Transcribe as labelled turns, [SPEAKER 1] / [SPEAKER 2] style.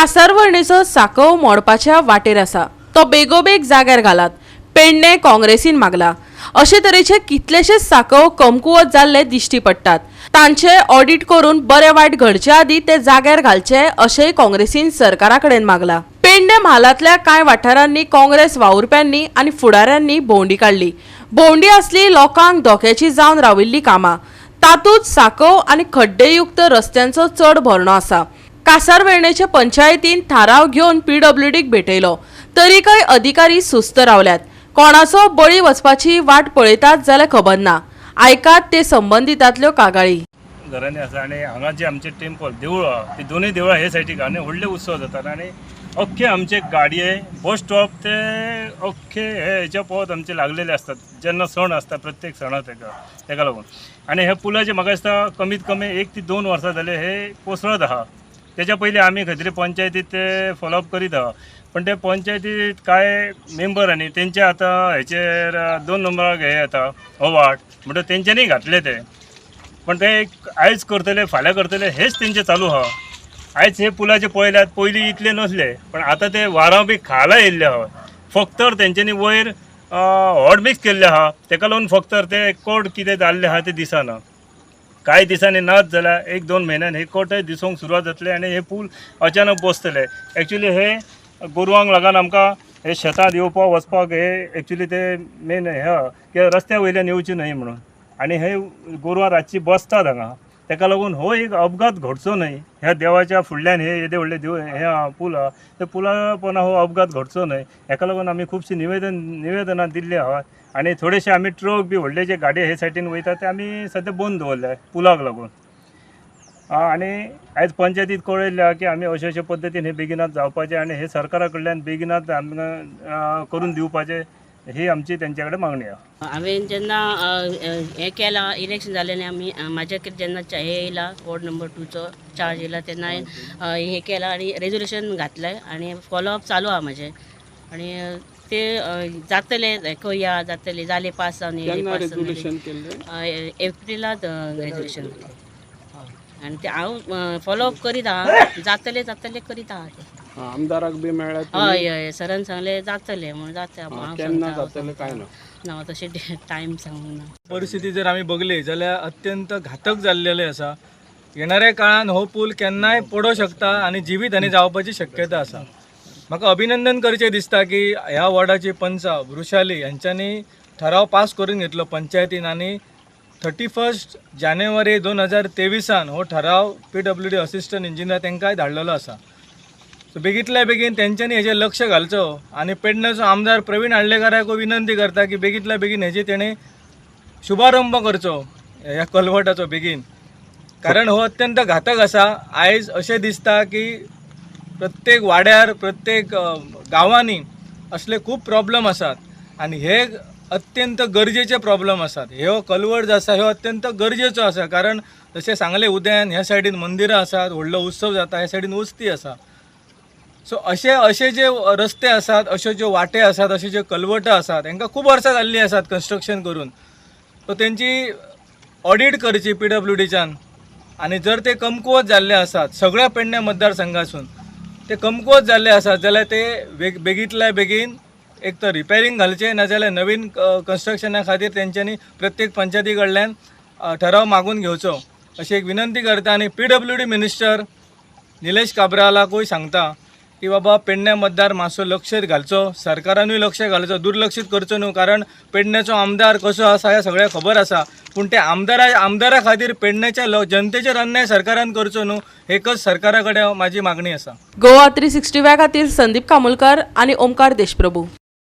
[SPEAKER 1] कासारवर्णेचो सांकव मोडपाच्या वाटेर आसा, तो बेगोबेग जाग्यार घालात, पेडणे काँग्रेसीन मागला. अशे तरेचे कितलेशेच सांकव कमकुवत जाल्ले दिश्टी पडटात. तांचे ऑडिट करून बरे वायट घडचे आदीं ते जाग्यार घालचे अशेंय काँग्रेसीन सरकारा कडेन मागला. पेडणे म्हालांतल्या कांय वाठारांनी काँग्रेस वावुरप्यांनी आनी फुडाऱ्यांनी भोंवडी काडली. भोंवडी आसली लोकांक धोक्याची जावन राविल्ली कामां. तातूंत सांकव आनी खड्डेयुक्त रस्त्यांचो चड भरणो आसा. कासारवेर्णेचे पंचायतीन थाराव घेवन पीडब्ल्यूडीक भेटयलो, तरीकय अधिकारी सुस्त रावल्यात. कोणाचो बळी वचपाची वाट पळयतात जाल्यार खबर ना. आयकात ते संबंदितांतल्यो कागाळी.
[SPEAKER 2] घरांनी आसा आनी हांगा जे आमचे टेम्पल देवूळ आहा, ती दोनूय देवळां हे सायडीक आनी व्हडले उत्सव जातात आनी अख्खे आमचे गाडये बस स्टॉप ते अख्खे हे हेच्या पोवत आमचे लागलेले आसतात जेन्ना सण आसता, प्रत्येक सणाक तेका लागून. आनी हे पुलाचे म्हाका दिसता कमीत कमी 1 ते 2 वर्सां जाले हे कोसळत आहा. तेच्या पयलीं आमी खंय तरी पंचायतीत ते फॉलोअप करीत आहा, पण ते पंचायतीत कांय मेंबर आनी तेंचे आतां हेचेर 2 नंबराक हे येता अवार्ड म्हणटा, तेंच्यांनी घातले ते, पण ते आयज करतले फाल्यां करतले हेच तेंचे चालू आहा. आयज हे पुलाचे पळयल्यात, पयलीं इतले नसले, पण आतां ते वारांव बी खाला येयल्ले आहा. फक्त तेंच्यांनी वयर हॉट मिक्स केल्ले आहा, तेका लागून फक्त ते कोट कितें जाल्ले आहा ते दिसना. कांय दिसांनी नाच जाल्यार 1-2 म्हयन्यान हे कोटय दिसूंक सुरवात जातले आनी हे पूल अचानक बसतले. एक्चुली हे गोरवांक लागून आमकां हे शेतांत येवपाक वचपाक हे एक्चुली ते मेन हे आहा की रस्त्या वयल्यान येवचे न्हय म्हणून. आनी हे गोरवां रातची बसतात हांगा, तेका लागून हो एक अपघात घडचो न्हय. ह्या देवाच्या फुडल्यान हे येदे व्हडले देव हे आहा, पूल आहा, त्या पुला पोंदा हो अपघात घडचो न्हय हेका लागून आमी खुबशीं निवेदनां दिल्ली आहा. आनी थोडेशे आमी ट्रक बी व्हडले जे गाडये हे सायडीन वयता ते आमी सद्या बंद दवरले पुलाक लागून. आनी आयज पंचायतीत कळयल्लें आहा की आमी अशे अशे पद्दतीन हे बेगिनात जावपाचें आनी हे सरकारा कडल्यान बेगिनात आमकां करून दिवपाचें, ही आमची तेंच्या कडेन मागणी आहा.
[SPEAKER 3] हांवें जेन्ना हें केलां, इलेक्शन जालें आनी आमी म्हाज्या जेन्ना हे येयला, वॉर्ड नंबर 2चो चार्ज येयला, तेन्ना हांवें हें केलां आनी रेजोल्युशन घातलें आनी फॉलोअप चालू आहा म्हाजें आनी ते जातलें, कया जातलें, जालें पास जावन येयलें.
[SPEAKER 4] केन्ना
[SPEAKER 3] पास जावन
[SPEAKER 4] रेजोल्युशन केल्लें?
[SPEAKER 3] एप्रिलांत रेजोल्युशन घातलें आनी ते हांव फॉलोअप करीत आहा, जातलें जातलें करीत आहा ते.
[SPEAKER 4] आमदाराक बी मेळ्ळ्यात तुमी?
[SPEAKER 3] हय हय, सरान सांगलें जातलें म्हणून, जाता. हांव
[SPEAKER 4] केन्ना
[SPEAKER 3] सांगता, हांव
[SPEAKER 4] जातलें काय ना?
[SPEAKER 3] ना, तशें टायम सांगूंक ना.
[SPEAKER 5] परिस्थिती जर आमी बघली जाल्यार अत्यंत घातक जाल्लेले आसा. येणाऱ्या काळान हो पूल केन्नाय पडोंक शकता आनी जिवीत हानी जावपाची शक्यता आसा. म्हाका अभिनंदन करचें दिसता की ह्या वॉर्डाची पंचा वृशाली यांच्यांनी ठराव पास करून घेतलो पंचायतीन आनी 31 जानेवारी 2023 हो ठराव पीडब्ल्यूडी असिस्टंट इंजिनियर तांकांय धाडलेलो आसा. सो बेगींतल्या बेगीन तेंच्यांनी हेजेर लक्ष घालचो आनी पेडण्याचो आमदार प्रवीण आर्लेकाराक विनंती करता की बेगींतल्या बेगीन हेजे तेणें शुभारंभ करचो ह्या कलवटाचो बेगीन, कारण हो अत्यंत घातक आसा. आयज अशें दिसता की प्रत्येक वाड्यार, प्रत्येक गांवांनी असले खूब प्रॉब्लम आसात आनी हे अत्यंत गरजेचे प्रॉब्लम आसात. ह्यो कलवट जो आसा ह्यो अत्यंत गरजेचो आसा, कारण जशें सांगलें उदयान, ह्या सायडीन मंदिरां आसात, व्हडलो उत्सव जाता, ह्या सायडीन वस्ती आसा. सो अशे अशे जे रस्ते आसात, अश्यो ज्यो वाटे आसात, अश्यो ज्यो कलवटां आसात, हांकां खूब वर्सां जाल्लीं आसात कन्स्ट्रक्शन करून. सो तेंची ऑडीट करची पीडब्ल्यूडीच्यान आनी जर ते कमकुवत जाल्ले आसात, सगळ्या पेडणे मतदारसंघासून ते कमकुवत जाल्ले आसात जाल्यार ते बेगींतल्या बेगीन एक तर रिपेरींग घालचें, नाजाल्यार नवीन कन्स्ट्रक्शना खातीर तेंच्यांनी प्रत्येक पंचायती कडल्यान ठराव मागून घेवचो अशी एक विनंती करता. आनी पीडब्ल्यूडी मिनिस्टर निलेश काब्रालाकूय सांगता की बाबा, पेडणे मतदार मातसो लक्ष घालचो, सरकारानूय लक्ष घालचो, दुर्लक्षीत करचो न्हू, कारण पेडण्याचो आमदार कसो आसा हें सगळ्यांक खबर आसा. पूण ते आमदारा खातीर पेडण्याच्या जनतेचेर अन्याय सरकारान करचो न्हू, एकच सरकारा कडेन म्हाजी मागणी आसा.
[SPEAKER 1] गोवा 365 खातीर संदीप कामुलकर आनी ओमकार देशप्रभू.